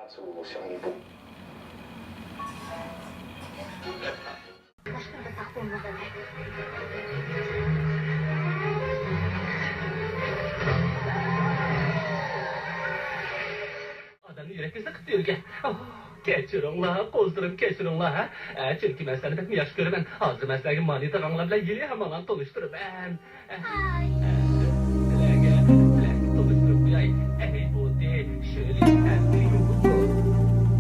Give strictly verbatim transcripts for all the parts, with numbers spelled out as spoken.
ئادەمنى يۈرەككە سىقىپ يۈرگەن. ئاھ، كەچۈرۈڭلار، قۇللىرىم، كەچۈرۈڭلار، ھە؟ ئە، چۈنكى مەن سىلەرنى بەكمۇ ياخشى كۆرىمەن. ھازىر مەن سىلەرگە مانى تاغاڭلار بىلەن يېلى ھامانلا تونۇشتۇرىمەن. ئە، ئە، سىلەرگە، سىلەرگە تونۇشتۇرۇپ قوياي. ئەي، بۇ دى، شۆلە، ئەمدى يۇلدۇز.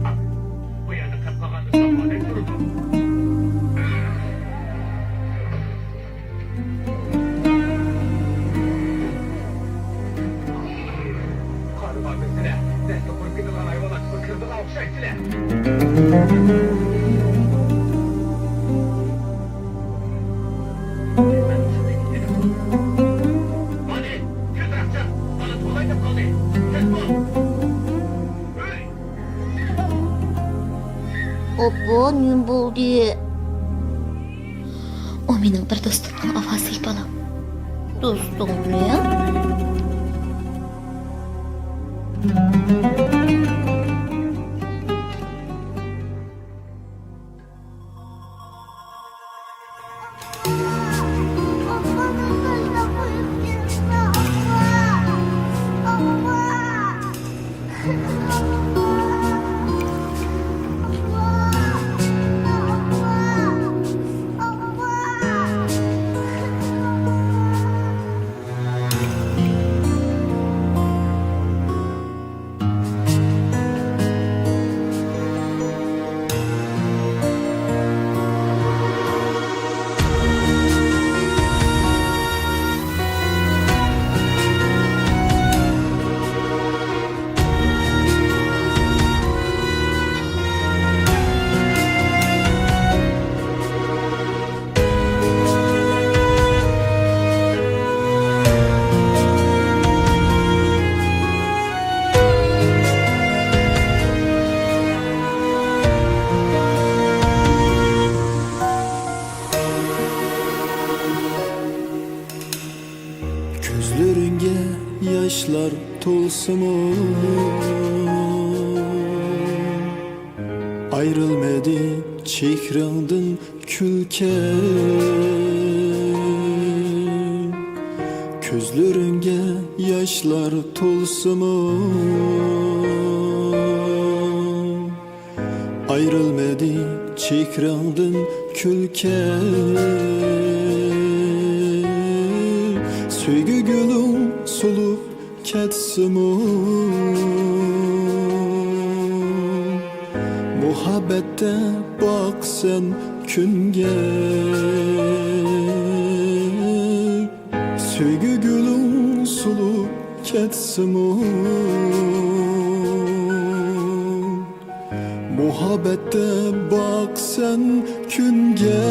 ئاھ، بۇ يەردە قېلىپ قالغان ئىسلاملاردەك تۇرىدۇ. قارىغا بىزلەر دەستە قۇرۇپ كېتىدىغان ھايۋانلار، بىر كىردىغا ئوخشايسىلەر. مانا، كۆز ئاچچا، بالا تولاي دەپ قالدى. تېز بول. ئوپپو، نېمە بولدى؟ ئۇ مېنىڭ بىر دوستۇمنىڭ ئاۋازى، بالام. دوستۇڭنىڭ؟ كۆزلىرىڭگە ياشلار تولسىمۇ، ئايرىلمىدى چېھرىڭدىن كۈلكەڭ. كۆزلىرىڭگە ياشلار تولسىمۇ، ئايرىلمىدى چېھرىڭدىن كۈلكەڭ. سۆيگۈ گۈلۈڭ سولۇپ كەتسىمۇ، مۇھەببەتتە باق سەن كۈنگە. سۆيگۈ گۈلۈڭ سولۇپ كەتسىمۇ، مۇھەببەتتە باق سەن كۈنگە.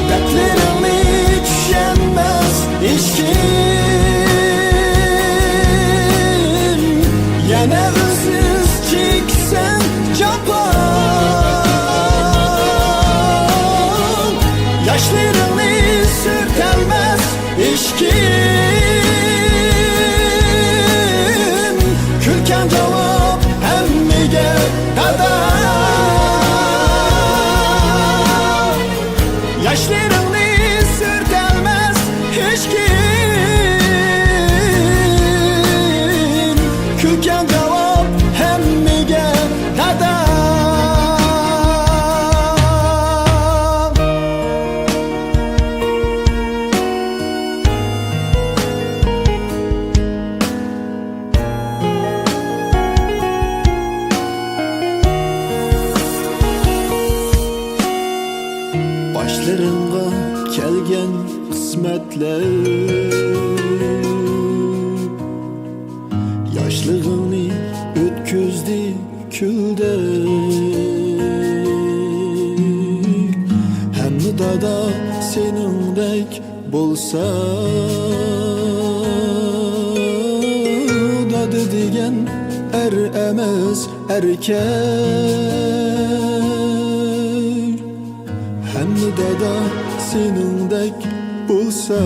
دەردلىرىڭنى چۈشەنمەس ھېچكىم، يەنە ئۈنسىز چېكىسەن جاپا. ياشلىرىڭنى سۈرتەلمەس ھېچكىم، كۈلكەڭ جاۋاب ھەممىگە دادا. ياشلىرىڭنى سۈرتەلمەس ھېچكىم، كۈلكەڭ جاۋاب ھەممىگە دادا. ياشلىرىڭغا كەلگەن قىسمەتلەر ياشلىقىڭنى ئۆتكۈزدى كۈلدەك. ھەممە دادا سېنىڭدەك بولسا، دادا دېگەن ئەر ئەمەس، ئەركەك. ھەممە دادا سېنىڭدەك بولسا،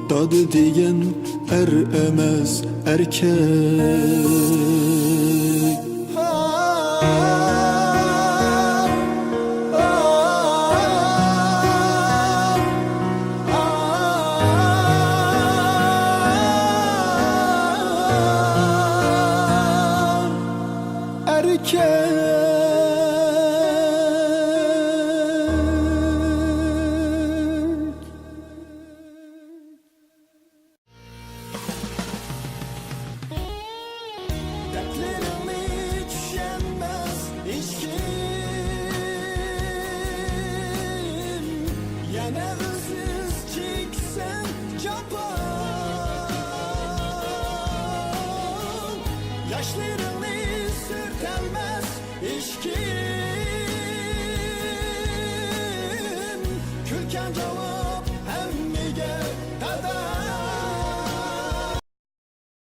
دادا دېگەن ئەر ئەمەس، ئەركەك. ئەركەك. دەردلىرىڭنى چۈشەنمەس ھېچكىم، يەنە ئۆزىڭىز چېكىسەن جاپا. ياشلىرىڭنى سۈرتەلمەس ھېچكىم، كۈلكەڭ جاۋاب